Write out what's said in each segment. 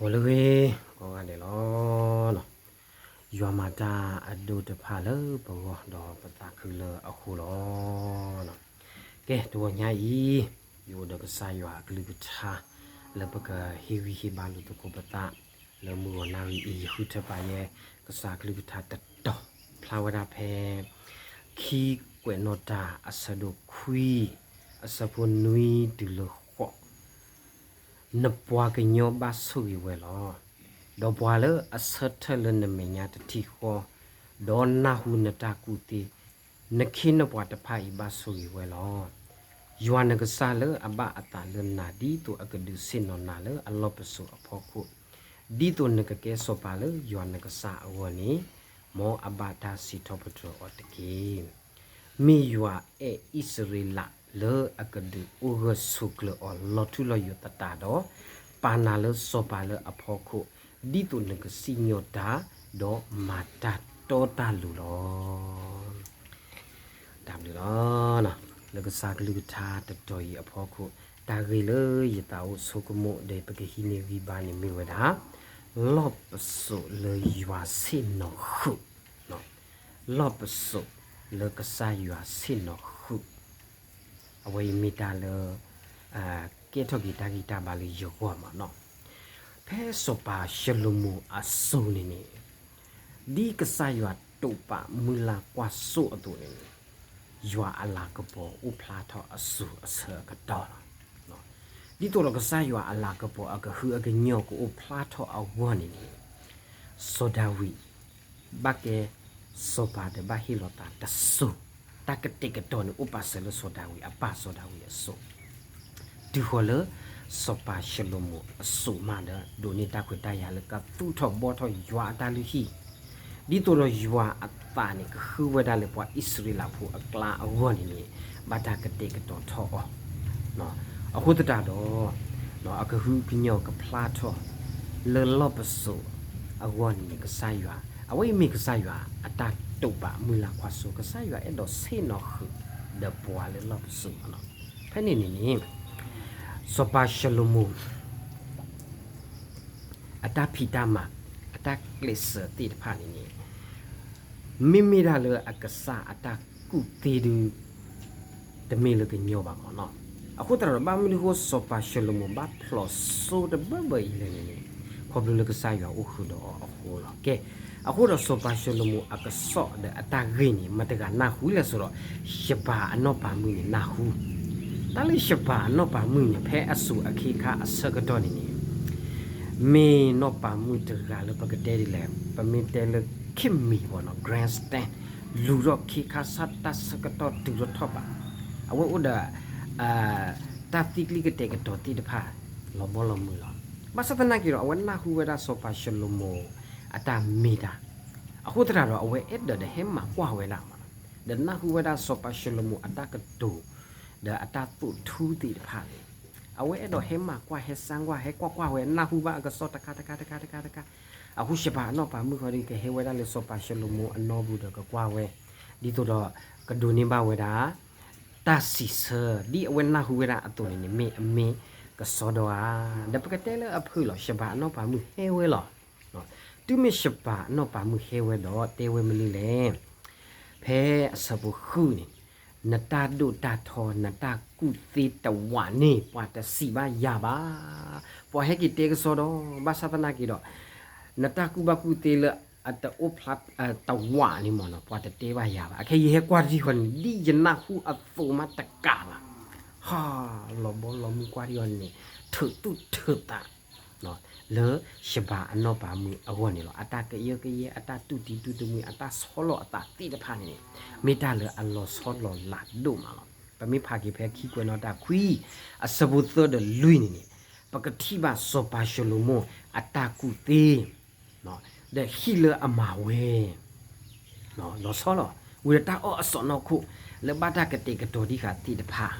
ဂီၤလၢအဂ့ၤ ကိးဂၤဒဲးလီၤ. ယွၤမၤတၢ်အဒိၣ်တဖၣ်လၢပဂီၢ်ဒီးပသးခုလၢအဃိလီၤ. ကဲ တဂီၤညါအံၤ ယအိၣ်ဒီးကစၢ်ယွၤအကလုၢ်ကထါ လၢပကဟ့ၣ်ဂံၢ်ဟ့ၣ်ဘါလိာ်သကိးပသး လၢမုၢ်ဂီၤနၣ်ရံၣ်အံၤ ယဃုထၢပာ်ယဲ ကစၢ်အကလုၢ်ကထါတတီၤ ဖျါဝဲဒၣ်ဖဲ ခံကွဲးနီၣ်တၢ်အဆၢဒိၣ်ခွံ အဆၢဖိနွံတုၤလၢဃိး နပှၤကညီဘၣ်ဆိၣ်ဂ့ၤဝဲလီၤ. ဒီးပှၤလၢအဆၢထၢၣ်လၢနမဲာ်ညါတထံၣ်ဃီ, ဒီးနၢ်ဟူနတၢ်ကူၣ်သ့, နခ့နပှၤတဖၣ်အံၤဘၣ်ဆိၣ်ဂ့ၤဝဲလီၤ. ယွၤနကစၢ်လၢအဘၣ်အသးလၢနၤ ဒ်သိးအကဒုးဆ့ၣ်နီၤနၤလၢအလီၢ်ပစိာ်အဖီခိၣ်, ဒ်သိးနကကဲစီၤပၤလၢယွၤနကစၢ်အဂီၢ်န့ၣ်, မ်အဘၣ်တၢ်စံးထီၣ်ပတြၢၤအီၤတက့ၢ်. မ့ၢ်ယွၤအဲၣ်အံၣ်စရ့လးလၢအကဒုးအိၣ်ဂၢၢ်ဆိးကျၢၤအီၤလီၤထူလီၤယိာ်သတးဒီး, ပာ်နၤလၢစီၤပၤလၢအဖီခိၣ်, ဒ်သိးနကစံၣ်ညီၣ်တၢ်, ဒီးမၤတၢ်တီတၢ်လိၤလီၤ. တၢ်ဘျုးလီၤ. လၢကစၢ်ကလုၢ်ကထါတတီၤအံၤအဖီခိၣ်, တၢ်ဂ့ၢ်လၢယသးအိၣ်ဆိကမိၣ်ဒီးပကဟံးန့ၢ်ဂံၢ်ဘါန့ၣ်မ့ၢ်ဝဲဒၣ်, လီၢ်ပစိာ်လၢယွၤဆ့ၣ်နီၤဃုာ် လီၢ်ပစိာ်လၢကစၢ်ယွၤဆ့ၣ်နီၤဃုာ်, အဝဲအံၤမ့ၢ်တၢ်လၢ ကဲထီၣ်က့ၤတၢ်ဂံၢ်တၢ်ဘါလၢယဂီၢ်မးနီၤ. ဖဲစီၤပၤၡလိၤမိၤအစိၤန့ၣ်န့ၣ်, ဒ်ကစၢ်ယွၤတိာ်ပာ်မုၢ်လၢ်ကွၢ်စိအသိးန့ၣ်န့ၣ်, ယွၤအလၤကပီၤအိၣ်ဖျါထီၣ်အစိၤအဆၢအကတီၢ်လီၤ. ဒ်သိးဒီးကစၢ်ယွၤအလၤကပီၤအကဟုအကညီၢ်ကအိၣ်ဖျါထီၣ်အဂီၢ်န့ၣ်န့ၣ်, စီၤဒၤဝံး ဘၣ်ကဲစီၤပၤဒီးဘၣ်ဟ့ၣ်လီၤသးတစိၤ, တၢ်ကတဲာ်ကတီၤန့ၣ်အိၣ်ပာ်စၢၤလၢစီၤဒၤဝံးအပၢ်စီၤဒၤဝံးအစိၤ, တုၤဃီၤလၢ စီၤပၤၡလိၤမိၤအစိၤမးဒီး ဒိးန့ၢ်တၢ်ခွဲးတၢ်ယာ်လၢကသူၣ်ထီၣ်ဘှီထီၣ်ယွၤအတၢ်လုၢ်ဟံၣ်, ဒ်သိးဒီးယွၤအသးန့ၣ် ကဃုဝဲဒၣ်လၢပှၤအံၣ်စရ့လးဖိအကျါအဂီၢ်န့ၣ်န့ၣ်, ဘၣ်တၢ်ကတဲာ်ကတီၤထီၣ်အီၤ အဃိသတးဒီး အကဟုကညီၢ်ကဖျါထီၣ် လၢလီၢ်ပစိာ်အဂီၢ်န့ၣ်န့ၣ် ကစၢ်ယွၤ, အဝဲအံၤမ့ၢ်ကစၢ်ယွၤအတၢ်တိာ်ပာ်မုၢ်လၢ်ကွၢ်စိ, ကစၢ်ယွၤအဲၣ်ဒိးဆ့ၣ်နီၤဃုာ်ဒီးပှၤလၢလီၢ်ပစိာ်မးနီၤ. ဖဲန့ၣ်န့ၣ်န့ၣ် စီၤပၤၡလိၤမိၤ အတၢ်ဖံးတၢ်မၤ အတၢ်ကျဲးစၢးသ့ၣ်တဖၣ်န့ၣ်န့ၣ် မ့မ့ၢ်ဒၣ်လၢအကစၢ်အတၢ်ကူၣ်သ့ဒုး တမ့ၢ်လၢကညီဘၣ်မးနီၤ. အဃိသတးဒီး ဘၣ်မနုၤအဃိ စီၤပၤၡလိၤမိၤဘၣ်ဖျိးစိတဘၢဘၢအံၤလဲၣ်န့ၣ်န့ၣ်, ခီဖျိလၢကစၢ်ယွၤအိၣ်ဃုာ်ဒီးအီၤအဃိလီၤ. ကဲ, အဃိဒီးစီၤပၤၡလိၤမိၤအကစီၣ်ဒီးအတၢ်ဂ့ၢ်န့ၣ် မတၤတဂၤနၢ်ဟူလဲၣ်ဆိဒီး ရှဘၤအနီၢ်ပၤမုၣ်န့ၣ်နၢ်ဟူ. တၢ်လၢရှဘၤအနီၢ်ပၤမုၣ်န့ၣ် ဖဲအစိၤအခ့အခါအဆၢကတီၢ်န့ၣ်န့ၣ် မ့ၢ်နီၢ်ပၤမုၣ်တဂၤလၢပကတဲဒ်လဲၣ်, ပမ့ၢ်တဲလၢ ခေတ်မီပေါ့နော်, grandstand, လူၤထီၣ်ခ့ခါဆၣ်တၢ်ဆၢကတီၢ်တုၤထီၣ်ထီၣ်ဘး, အဝဲအိၣ်ဒီး တၢ်သံကျံကတဲာ်ကတီၤသ့ၣ်တဖၣ် လီၤဘီလီၤမုၢ်လီၤ. ဘၣ်ဆၣ်သနာ်က့ဒီး အဝဲနၢ်ဟူဝဲဒၣ်စီၤပၤၡလိၤမိၤအတၢ်မ့ၢ်တၢ်, အဃိသတးဒီး အဝဲအဲၣ်ဒိးဒီးဟဲမၤကွၢ်ဝဲဒၣ်မး, ဒီးနၢ်ဟူဝဲဒၣ်စီၤပၤၡလိၤမိၤအတၢ်ကတိၤ ဒီးအတၢ်သိၣ်ထူသ့ၣ်တဖၣ်န့ၣ်, အဝဲအဲၣ်ဒိးဟဲမၤကွၢ် ဟဲစၢကွၢ် ဟဲကွၢ်ကွၢ်ဝဲ နၢ်ဟူဘၣ်အကစီၣ်တခါတခါတခါတခါတခါ. အဃိရှဘၤအနီၢ်ပၤမုၣ်ဃီဒီး ကဟဲဝဲဒၣ်လၢစီၤပၤၡလိၤမိၤအနီၢ်ပူၤဒီးကကွၢ်ဝဲ, ဒ်သိးဒီး ကဒိးန့ၢ်ဘၣ်ဝဲဒၣ် တၢ်စံးဆၢ ဒ်အဝဲနၢ်ဟူဝဲဒၣ်အသိးန့ၣ်န့ၣ် မ့ၢ်အမ့ၢ်ကစီဒီဧါ, ဒီးပကတဲလၢအဖုၣ်လီၤ, ရှဘၤအနီၢ်ပၤမုၣ်ဟဲဝဲလီၤ. တုၤမ့ၢ်ရှဘၤအနီၢ်ပၤမုၣ်ဟဲဝဲဒီး တဲဝဲမနုၤလဲၣ်, ဖဲအဆၢဖိဃုန့ၣ်, နတၢ်ဒိၣ်တၢ်ထီ နတၢ်ကူၣ်သ့တဝးန့ၣ် ပှၤတစံးဘၣ်ယၤဘၣ်. ပှၤဟဲက့ၤတဲကစီဒီ, ဘၣ်ဆၣ်သနာ်က့ဒီး နတၢ်ကူၣ်ဘၣ်ကူၣ်သ့လၢအတအိၣ်ဖျါတဝးန့ၣ်မ့ၢ်နီၤ ပှၤတတဲဘၣ်ယၤဘၣ်. အခဲအံၤယဟဲကွၢ်တထံၣ်ဃီန့ၣ် ဒ်ယနၢ်ဟူအသိးမးတကးဘၣ်. ဟါ, လီၤဘီလီၤမုၢ်ကွၢ်ထံဃီန့ၣ် ထုးသူၣ်ထုးသး လၢရှဘၤအနီၢ်ပၤမုၣ်အဂီၢ်န့ၣ်လီၤ. အတၢ်ကယၢကယဲ အတၢ်တူၢ်တံၢ်တူၢ်တမှံၤ အတၢ်ဆီလီၤအသးသ့ၣ်တဖၣ်န့ၣ်န့ၣ် မ့ၢ်တၢ်လၢအလီၤဆီလီၤလးဒိၣ်မးလီၤ. ပမ့ၢ်ဖးက့ၤဖဲခံကွဲးနီၣ်တၢ်ခွံ အဆၢဖိသၢဒီးလွံၢ်န့ၣ်န့ၣ် ပကထံၣ်ဘၣ်စီၤပၤၡလိၤမိၤအတၢ်ကူၣ်သ့ ဒီးဟံၣ်လၢအမၤဝဲ လီၤဆီလီၤ ဝံၤဒီးတၢ်အီၣ်အစီၣ်နီၢ်ခိၣ် လၢဘၣ်တၢ်ကတဲာ်ကတီၤဒံးဃာ်သ့ၣ်တဖၣ်,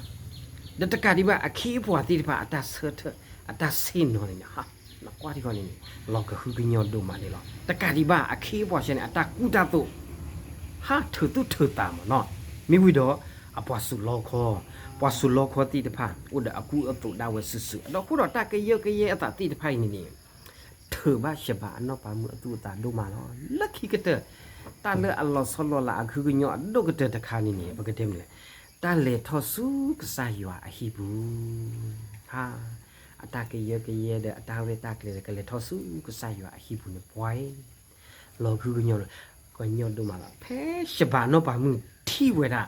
ဒီးတကးဒံးဘၣ် အခ့အပှၤသ့ၣ်တဖၣ် အတၢ်ဆၢထၢၣ် အတၢ်ဆ့ၣ်နီၤန့ၣ်န့ၣ် နကွၢ်ထံဃီန့ၣ်န့ၣ် လီၤကဟုကညီၢ်ဒိၣ်မးန့ၣ်လီၤ. တကးဒံးဘၣ် အခ့အပှၤဆၢန့ၣ် အတၢ်ကူၣ်တၢ်သိး ဟါ ထုးသူၣ်ထုးသးမ့ၢ်နီၤ. မ့ၢ်ဝံၤဒီး အပှၤစူးလီခီ, ပှၤစူးလီခီသ့ၣ်တဖၣ် အိၣ်ဒီးအကူအသိးဒၣ်ဝဲစုာ်စုာ် အဒီးအဃိဒီးတၢ်ကယၢကယဲအသးသ့ၣ်တဖၣ်အံၤန့ၣ်န့ၣ် ထုးဘၣ်ရှဘၤအနီၢ်ပၤမုၣ်အသူၣ်အသးဒိၣ်မးလီၤ. လၢခံကတၢၢ် တၢ်လၢအလီၤဆီလီၤလးအကဟုကညီၢ်အဒိၣ်ကတၢၢ်တခါန့ၣ်န့ၣ် ပကတဲမနုၤလဲၣ်, တၢ်လဲၤထီၣ်ဆူကစၢ်ယွၤအဟံၣ်ပူၤ, ဟါ, အတၢ်ကယၢကယဲဒီးအတၢ်ရဲၣ်တၢ်ကျဲၤဒီး ကလဲၤထီၣ်ဆူကစၢ်ယွၤအဟံၣ်ပူၤန့ၣ် ပှၤအံၤ လီၤကဟုကညီၢ်လီၤ, ကညီၢ်ဒိၣ်မးလီၤ. ဖဲရှဘၤအနီၢ်ပၤမုၣ်ထံၣ်ဝဲဒၣ်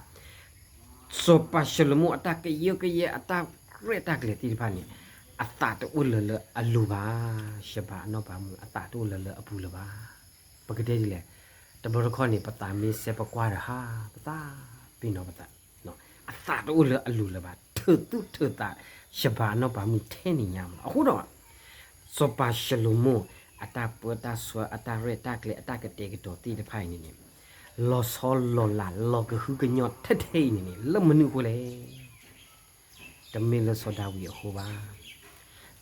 စီၤပၤၡလိၤမိၣ်အတၢ်ကယၢကယဲ အတၢ်ရဲၣ်တၢ်ကျဲၤသ့ၣ်တဖၣ်န့ၣ် အသးတအိၣ်လၢၤလၢအလိၤဘၣ်. ရှဘၤအနီၢ်ပၤမုၣ်အသးတအိၣ်လၢၤလၢအပူၤလၢၤဘၣ်. ပကတဲဒ်လဲၣ်, တဘျီတခီၣ်န့ၣ် ပသးမ့ၢ်စဲပကွၢ်ဒီးဟါ, ပသးပ့ၤနီၣ်ပသး, အသးတအိၣ်လၢအလိၤလၢၤဘၣ်, ထုးသူၣ်ထုးသး ရှဘၤအနီၢ်ပၤမုၣ်ထဲန့ၣ်ညါမးလီၤ. အဃိဒီး စီၤပၤၡလိၤမိၣ် အတၢ်ပၢတၢ်ဆှၢ အတၢ်ရဲၣ်တၢ်ကျဲၤ အတၢ်ကတဲာ်ကတီၤသ့ၣ်တဖၣ်အံၤန့ၣ်န့ၣ် လီၤဆီလီၤလး လီၤကဟုကညီၢ်ထဲထဲအံၤန့ၣ်န့ၣ် လၢမနုၤအဃိလဲၣ်. တမ့ၢ်လၢစီၤဒၤဝံးအဃိဘၣ်.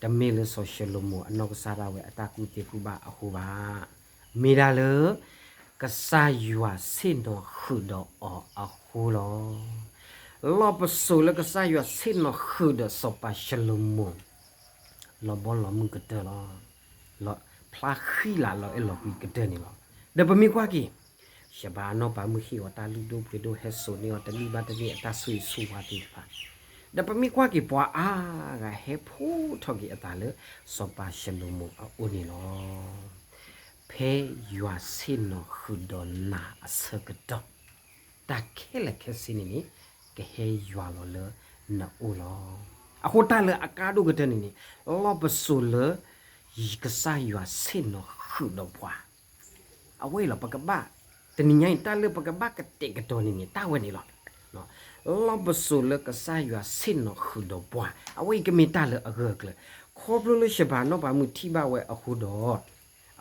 တမ့ၢ်လၢစီၤၡလိၤမိၤအနီၢ်ကစၢ်ဒၣ်ဝဲအတၢ်ကူၣ်သ့ကူၣ်ဘၣ်အဃိဘၣ်. မ့ၢ်ဒၣ်လၢ ကစၢ်ယွၤဆ့ၣ်နီၤဃုာ်ဒီးအီၤအဃိလီၤ. လီၢ်ပစိာ်လၢကစၢ်ယွၤဆ့ၣ်နီၤဃုာ်ဒီးစီၤပၤၡလိၤမိၤ လီၤဘီလီၤမုၢ်ကတၢၢ်လီၤ. ဖျါဃံလၤလီၤအဲၣ်လီၤကွံကတၢၢ်န့ၣ်လီၤ. ဒီးပမ့ၢ်ကွၢ်က့ၤ ရှဘၤအနီၢ်ပၤမုၣ်ဟ့ၣ်အီၤတၢ်လုၢ်ဒိၣ်ပှ့ၤဒိၣ် ဟဲစိာ်န့ၢ်အီၤတနံၣ်ဘၣ်တနံၣ်အတၢ်ဆိၣ်ဂ့ၤဆိၣ်ဝါသ့ၣ်တဖၣ်, ဒီးပမ့ၢ်ကွၢ်က့ၤပှၤအါဂၤဟဲဖှိၣ်ထီၣ်က့ၤအသးလၢ စီၤပၤၡလိၤမိၤအအိၣ်န့ၣ်လီၤ. ဖဲယွၤဆ့ၣ်နီၤဃုာ်ဒီးနၤအဆၢကတီၢ် တၢ်ခဲလၢာ်ခဲဆ့န့ၣ်န့ၣ် ကဟဲယွၤလီၤလၢနအိၣ်လီၤ. အဃိတၢ်လၢအကါဒိၣ်ကတၢၢ်န့ၣ်န့ၣ် လီၢ်ပစိာ်လၢ ကစၢ်ယွၤဆ့ၣ်နီၤဃုာ်ဒီးပှၤ အဝဲအံၤလီၤ ပကဘၣ် တနံၤညါအံၤ တၢ်လၢပကဘၣ်ကတဲာ်ကတီၤန့ၣ်န့ၣ် တၢ်ဝဲန့ၣ်လီၤ. လီၢ်ပစိာ်လၢကစၢ်ယွၤဆ့ၣ်နီၤဃုာ်ဒီးပှၤ အဝဲအံၤကမ့ၢ်တၢ်လၢအဂၢၢ်အကျၢၤ, ခီဖျိလၢရှဘၤအနီၢ်ပၤမုၣ်ထံၣ်ဘၣ်ဝဲအဃိဒီး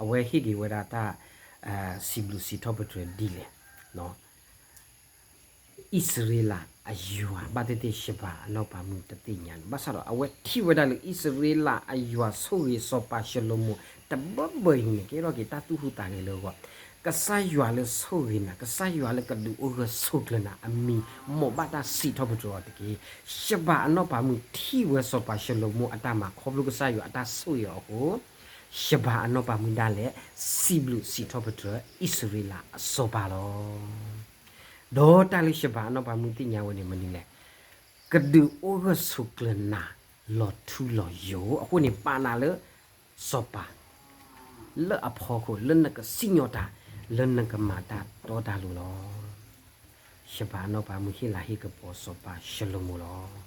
အဝဲဟ့ၣ်က့ၤဝဲဒၣ်တၢ် စံးဘျုးစံးထီၣ်ပတြၢၤဒ်လဲၣ် အံၣ်စရ့လးအယွၤ ဘၣ်သ့ၣ်သ့ၣ်ရှဘၤအနီၢ်ပၤမုၣ်တသ့ၣ်ညါန့ၣ် ဘၣ်ဆၣ်ဒီးအဝဲထံၣ်ဝဲဒၣ်လၢအံၣ်စရ့လးအယွၤဆိၣ်ဂ့ၤစီၤပၤၡလိၤမိၤ တဘၢဘၢအံၤန့ၣ် ကဲထီၣ်က့ၤတၢ်သူၣ်ဟူးသးဂဲၤလၢအဂီၢ်, ကစၢ်ယွၤလၢဆိၣ်ဂ့ၤနၤ ကစၢ်ယွၤလၢကဒုးအိၣ်ဂၢၢ်ဆိးကျၢၤနၤအမံၤ မ်ဘၣ်တၢ်စံးထီၣ်ပတြၢၤအီၤတက့ၢ်. ရှဘၤအနီၢ်ပၤမုၣ်ထံၣ်ဝဲစီၤပၤၡလိၤမိၤအတၢ်မၤခီဖျိကစၢ်ယွၤအတၢ်ဆိၣ်ဂ့ၤအီၤအဃိ ရှဘၤအနီၢ်ပၤမုၣ်ဒၣ်လဲာ် စံးဘျုးစံးထီၣ်ပတြၢၤ အံၣ်စရ့လးအစီၤပၤလီၤ. ဒီးတၢ်လၢရှဘၤအနီၢ်ပၤမုၣ်သ့ၣ်ညါဝဲန့ၣ်မနုၤလဲၣ်, ကဒုးအိၣ်ဂၢၢ်ဆိးကျၢၤနၤ လီၤထူလီၤယိာ် အဃိန့ၣ် ပာ်နၤလၢ စီၤပၤ လၢအဖီခိၣ် လၢနကစံၣ်ညီၣ်တၢ် လၢနကမၤတၢ်တီတၢ်လိၤလီၤ. ရှဘၤအနီၢ်ပၤမုၣ်ဟ့ၣ်လၤဟ့ၣ်ကပီၤစီၤပၤၡလိၤမိၤလီၤ.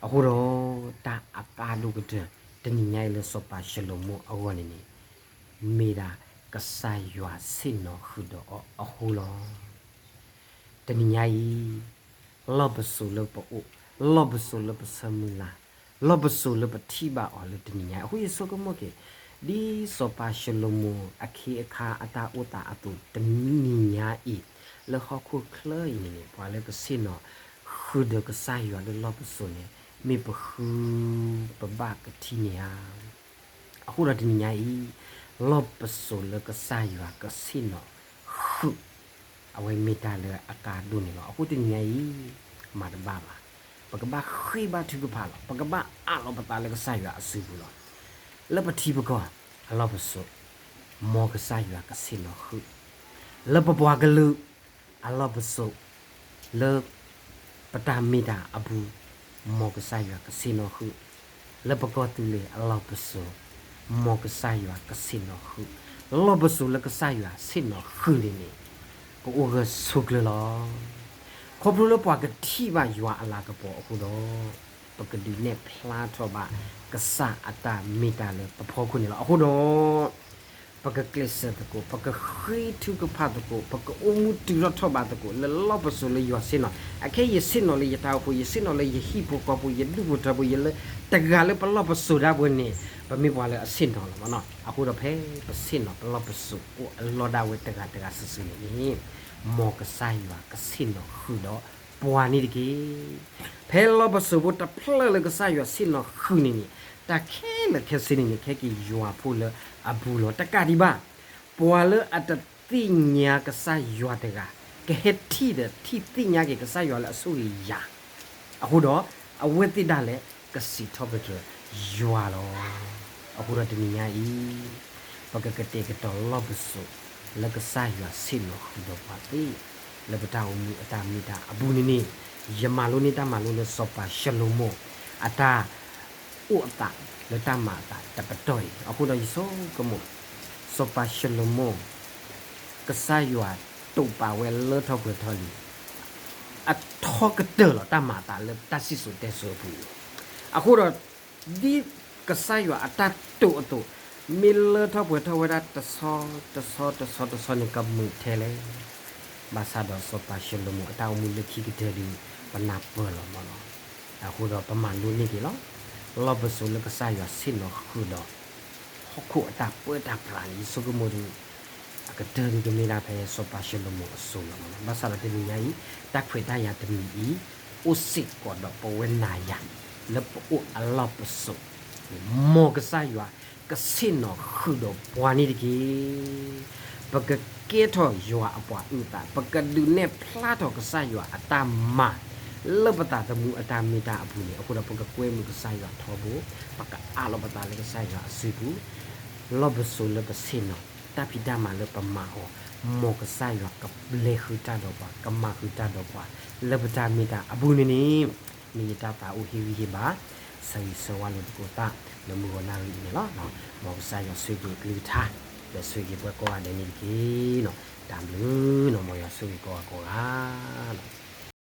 အဃိဒီး တၢ်အကါဒိၣ်ကတၢၢ် တနံၤညါအံၤလၢစီၤပၤၡလိၤမိၤအဂီၢ်န့ၣ်န့ၣ် မ့ၢ်ဒၣ်ကစၢ်ယွၤဆ့ၣ်နီၤဃုာ်ဒီးအီၤအဃိလီၤ. တနံၤညါအံၤ လီၢ်ပစိာ်လၢပအိၣ်, လီၢ်ပစိာ်လၢပဆၢမုၢ်လၢ်, လီၢ်ပစိာ်လၢပထံၣ်ဘၣ်အီၤလၢတနံၤညါအံၤ အဃိယဆိကမိၣ်က့ၤ ဒ်စီၤပၤၡလိၤမိၤအခ့အခါအတၢ်အိၣ်သးအသိး တနံၤညါအံၤ လၢဟီၣ်ခိၣ်ချၢအံၤန့ၣ်န့ၣ် ပှၤလၢကဆ့ၣ်နီၤဃုာ်ဒီးကစၢ်ယွၤလၢလီၢ်ပစိာ်န့ၣ် မ့ၢ်ပဃုပဘၣ်ကထံၣ်န့ၢ်ဧါ. အဃိဒီးတနံၤညါအံၤ လီၢ်ပစိာ်လၢကစၢ်ယွၤကဆ့ၣ်နီၤဃုာ် အဝဲမ့ၢ်တၢ်လၢအကါဒိၣ်န့ၣ်လီၤ. အဃိတနံၤညါအံၤ မၤတဘၣ်ဘၣ်. ပကဘၣ်ဃ့ဘါထုကဖၣ်လီၤ. ပကဘၣ်အးလီၤပသးလၢကစၢ်ယွၤအစုပူၤလီၤ. လၢပထံပကီၢ် အလီၢ်ပစိာ် မ်ကစၢ်ယွၤကဆ့ၣ်နီၤဃုာ်, လၢပပှၤကလုာ် အလီၢ်ပစိာ် လၢပတၢ်မ့ၢ်တၢ်အပူၤ မ်ကစၢ်ယွၤကဆ့ၣ်နီၤဃုာ်, လၢပကီၢ်သူလ့ၤအလီၢ်ပစိာ် မ်ကစၢ်ယွၤကဆ့ၣ်နီၤဃုာ်, လီၢ်ပစိာ်လၢကစၢ်ယွၤဆ့ၣ်နီၤဃုာ်န့ၣ်န့ၣ် ကအိၣ်ဂၢၢ်ဆိးကျၢၤလီၤ. ခီဖျိလၢပှၤကထံၣ်ဘၣ်ယွၤအလၤကပီၤအဃိဒီး ပကဒုးနဲၣ်ဖျါထီၣ်ဘၣ်ကစၢ်အတၢ်မ့ၢ်တၢ်လၢပဖီခိၣ်န့ၣ်လီၤ. အဃိဒီး ပကကျဲးစၢးသကိး, ပကဃ့ထုကဖၣ်သကိး, ပကအိၣ်မူတုၤထီၣ်ထီၣ်ဘးသကိး လၢလီၢ်ပစိာ်လၢယွၤဆ့ၣ်နီၤ, အခဲအံၤယဆ့ၣ်နီၤလၢယတၢ်အိၣ်ဖှိၣ်, ယဆ့ၣ်နီၤလၢယဟံၣ်ဖိဃီဖိ, ယဒူၣ်ဖိထၢဖိ, ယလၢတဂၤလၢပလီၢ်ပစိာ်ဒၣ်ပှဲၤန့ၣ် ပမ့ၢ်ပှၤလၢအဆ့ၣ်နီၤလီၤမနီၤ. အဃိဒီးဖဲပဆ့ၣ်နီၤပလီၢ်ပစိာ်အိၣ်အလီၢ်ဒၣ်ဝဲတဂၤတဂၤစုာ်စုာ်န့ၣ်န့ၣ် မ်ကစၢ်ယွၤကဆ့ၣ်နီၤဃုာ်ဒီးပှၤန့ၣ်တက့ၢ်. ဖဲလီၢ်ပစိာ်ဖိတဖျၢၣ်လၢကစၢ်ယွၤဆ့ၣ်နီၤဃုာ်န့ၣ်န့ၣ် တၢ်ခဲလၢာ်ခဲဆ့န့ၣ်န့ၣ် ကဟဲက့ၤယွၤဖိလၢအပူၤလီၤ. တကးဒံးဘၣ် ပှၤလၢအတသ့ၣ်ညါကစၢ်ယွၤတဂၤ ကဟဲထံၣ်ဒီးထံၣ်သ့ၣ်ညါက့ၤကစၢ်ယွၤလၢအဆိၣ်ဂ့ၤယၤ အဃိဒီး အဝဲသ့ၣ်ဒၣ်လဲာ်ကစံးထီၣ်ပတြၢၤယွၤလီၤ. အဃိဒီးတနံၤညါအံၤ ပကကတဲာ်ကတီၤလီၢ်ပစိာ် လၢကစၢ်ယွၤဆ့ၣ်နီၤဃုာ်ဒီးပှၤသ့ လၢပတၢ်အိၣ်မူအတၢ်မ့ၢ်တၢ်အပူၤန့ၣ်န့ၣ်, ယမၤလိန့ၢ်တၢ်မၤလိလၢစီၤပၤၡလိၤမိၣ် အတၢ် အိၣ်အသးလၢတၢ်မၤအသးတပတီၢ်အံၤ, အဃိဒီးယဆိကမိၣ် စီၤပၤၡလိၤမိၣ် ကစၢ်ယွၤတိာ်ပာ်ဝဲလၢထီၣ်ပှဲၤထီၣ်လံ အထီကတၢၢ်လီၤတၢ်မၤအသးလၢတၢ်စံၣ်စိၤတဲစိၤအပူၤန့ၣ်, အဃိဒီး ဒ်ကစၢ်ယွၤအတၢ်တိာ်အသိး မ့ၢ်လၢထီၣ်ပှဲၤထီၣ်ဝဲဒၣ်တဆီ တဆီ တဆီ တဆီန့ၣ် ကမုာ်ထဲလဲၣ်. ဘၣ်ဆၣ်ဒီးစီၤပၤၡလိၤမိၣ်အတၢ်အိၣ်မူလၢခံကတၢၢ်ဒီး ပနၢ်ပၢၢ်လီၤမၢ်နီၤ. အဃိဒီးပမၤလိန့ၢ်က့ၤလီၤ. လီၢ်ပစိာ်လၢကစၢ်ယွၤဆ့ၣ်နီၤဃုာ်ဒီး ဟီၣ်ခိၣ်အတၢ်ပၢတၢ်ပြးန့ၣ် ယဆိကမိၣ်ဒီး အကတၢၢ်ဒုးကမ့ၢ်ဒၣ်ဖဲစီၤပၤၡလိၤမိၣ်အစိၤလီၤမၢ်နီၤ. ဘၣ်ဆၣ်ဒီးတနံၤညါအံၤ တၢ်ခွဲးတၢ်ယာ်တမံၤအံၤ အိၣ်စ့ၢ်ကီးဒီးပဝဲနၤယၤ လၢပအိၣ်အလီၢ်ပစိာ် မ်ကစၢ်ယွၤကဆ့ၣ်နီၤဃုာ်ဒီးပှၤန့ၣ်တက့ၢ်. ပကကဲထီၣ်ယွၤအပှၤအုၣ်သး, ပကဒုးနဲၣ်ဖျါထီၣ်ကစၢ်ယွၤအတၢ်မၤ လၢပသးသမူအတၢ်မ့ၢ်တၢ်အပူၤန့ၣ်, အဃိဒီးပကကွဲမုာ်ကစၢ်ယွၤထီဘိ, ပကအးလီၤပသးလၢကစၢ်ယွၤအစုပူၤ, လီၢ်ပစိာ်လၢပဆ့ၣ်နီၤ, တၢ်ဖံးတၢ်မၤလၢပမၤအီၤ, မ်ကစၢ်ယွၤကပျဲဃုာ်တၢ်ဒီးပှၤ, ကမၤဃုာ်တၢ်ဒီးပှၤ လၢပတၢ်မ့ၢ်တၢ်အပူၤန့ၣ်န့ၣ်, မ့ၢ်ယတၢ်သးအိၣ်ဟ့ၣ်ဂံၢ်ဟ့ၣ်ဘါ ဆၢဂ့ၤဆၢဝါလိာ်သကိးသး လၢမုၢ်ဂီၤနၣ်ရံၣ်အံၤန့ၣ်လီၤ. မ်ကစၢ်ယွၤဆိၣ်ဂ့ၤအကလုၢ်ကထါ ဒီးဆိၣ်ဂ့ၤပှၤကိးဂၤဒဲးန့ၣ်တက့ၢ်. တၢ်ဘျုးနီၢ် မ်ယွၤဆိၣ်ဂ့ၤကိးဂၤကိးဂၤလီၤ.